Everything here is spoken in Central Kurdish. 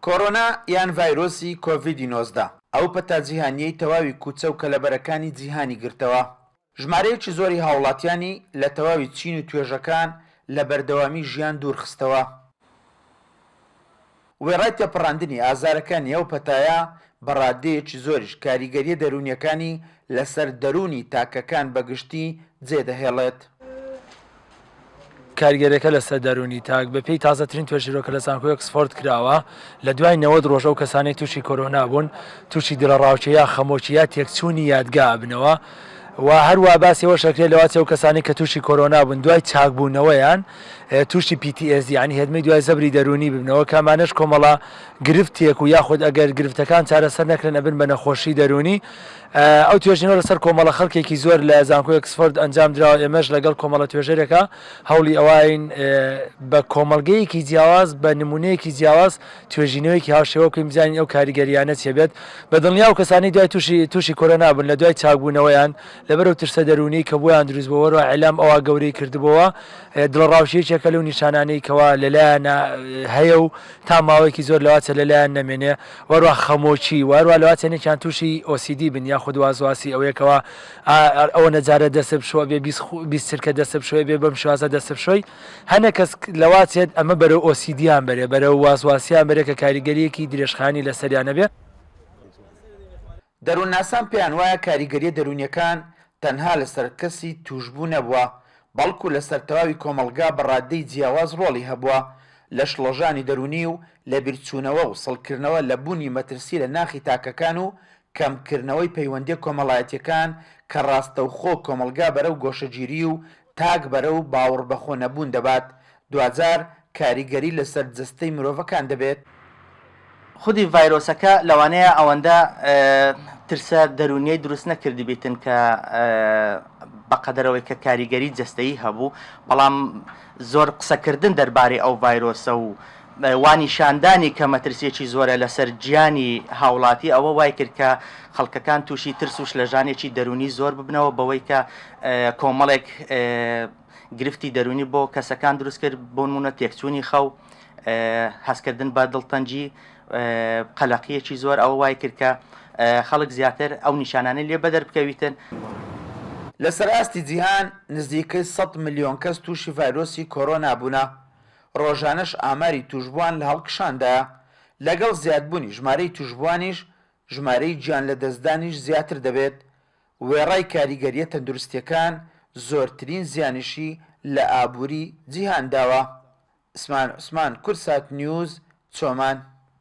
کۆرۆنا یان ڤایرۆسی کۆڤیدی 19، ئەو پەتا جیهانییەی تەواوی کوچە و کەلەبەرەکانی جیهانی گرتەوە، ژمارەیەکی زۆری هاوڵاتیانی لە تەواوی چین و توێژەکان لە بەردەوامی ژیان دوورخستەوە. وێڕای تێپەڕاندنی ئازارەکانی ئەو پەتایە، بە ڕاددەیەکی زۆریش کاریگەرییە دەروونییەکانی لەسەر دەروونی تاکەکان بە گشتی جێدەهێڵێت. کاریگەریەکە لەسەر دەروونی تاک، بەپێی تازەترین توێژینەوە کە لە زانکۆی ئۆکسفۆرد کراوە، لە دوای 90 ڕۆژ ئەو کەسانەی تووشی کۆرۆنا بوون تووشی دڵەڕاوکێ یا خەمۆکی یا تێکچوونی یادگا ئەبنەوە و هەروا باسی ئەوەش ئەکرێت لەواچێ ئەو کەسانەی کە تووشی کۆرۆنا بوون دوای چاکبوونەوەیان تووشی PTSD یانی هێدمەی دوای زەبری دەروونی ببنەوە کە ئەمانەش کۆمەڵە گرفتێک و یاخود ئەگەر گرفتەکان چارەسەر نەکرێن ئەبن بە نەخۆشی دەروونی. ئەو توێژینەوە لەسەر کۆمەڵە خەڵکێکی زۆر لە زانکۆی ئۆکسفۆرد ئەنجام دراوە، ئێمەش لەگەڵ کۆمەڵە توێژەرێکا هەوڵی ئەوەین بە کۆمەڵگەیەکی جیاواز بە نمونەیەکی جیاواز توێژینەوەیەکی هاوشێوە بکەین بزانین ئەو کاریگەریانە چیە بێت بە دڵنیا ئەو کەسانەی دوای تووشی تووشی کۆرۆنا بوون لە دوای چاکبوونەوەیان لەبەر ئەو ترسە دەروونیەی کە بۆیان دروست بووە وەروا ئیعلام ئەوا گەورەی کردبۆوە دڵەڕاوکێ یەکێکە لەو نیشانانەی کەوا لەلایان هەیە و تا ماوەیەکی زۆر لەواچە لەلایان نەمێنێ وەروا خەمۆکی وەروا لەواچە هەنێکیان تووشی OCD بن یاخود وازواسی ئەوەیە کەوا ئەوەنە جارە دەست بشۆ ئەبێ 20 چرکە دەست بشۆی بێ بەم شێوازە دەست بشۆی هەنێ کەس لەواچێت ئەمە بەرەو OCD یان بەرێ بەرەو وازواسیان بەرێ کە کاریگەریەکی درێژخایەنی لەسەریان هەبێ. دەروونناسان پێیان وایە کاریگەرییە دەروونییەکان تەنها لەسەر کەسی تووشبوو نەبووە، بەڵکو لەسەر تەواوی کۆمەڵگا بە ڕاددەی جیاواز ڕۆڵی هەبووە لە شڵەژانی دەروونی و لەبیرچوونەوە و سڵکردنەوە لە بوونی مەترسی لە ناخی تاکەکان و کەمکردنەوەی پەیوەندییە کۆمەڵایەتییەکان کە ڕاستەوخۆ کۆمەڵگا بەرەو گۆشەگیری و تاک بەرەو باوەڕبەخۆ نەبوون دەبات، دواجار کاریگەری لەسەر جەستەی مرۆڤەکان دەبێت. خودی ڤایرۆسەکە لەوانەیە ئەوەندە ترسە دەروونیەی دروست نەکردبیتن کە بەقەدەر ئەوەی کە کاریگەری جەستەیی هەبوو، بەڵام زۆر قسەکردن دەربارەی ئەو ڤایرۆسە و وا نیشاندانی کە مەترسییەکی زۆرە لەسەر گیانی هاوڵاتی ئەوە وای کرد کە خەڵکەکان تووشی ترس و شلەژانێکی دەروونی زۆر ببنەوە بەوەی کە کۆمەڵێک گرفتی دەروونی بۆ کەسەکان دروست کرد، بۆ نموونە تێکچوونی خەو، هەستکردن بە دڵتەنگی، قەلەقییەکی زۆر، ئەوە وای کرد کە خەڵک زیاتر ئەو نیشانانەی لێ بەدەر بکەویتن. لەسەر ئاستی جیهان نزیکەی سەد ملیۆن کەس تووشی ڤایرۆسی کۆرۆنا بوونە، ڕۆژانەش ئاماری تووشبووان لە هەڵکشاندایە، لەگەڵ زیادبوونی ژمارەی تووشبووانیش ژمارەی گیانلەدەستدانیش زیاتر دەبێت، وێڕای کاریگەرییە تەندروستییەکان زۆرترین زیانیشی لە ئابووری جیهان داوە. عوسمان عوسمان، کوردسات نیوز، چۆمان.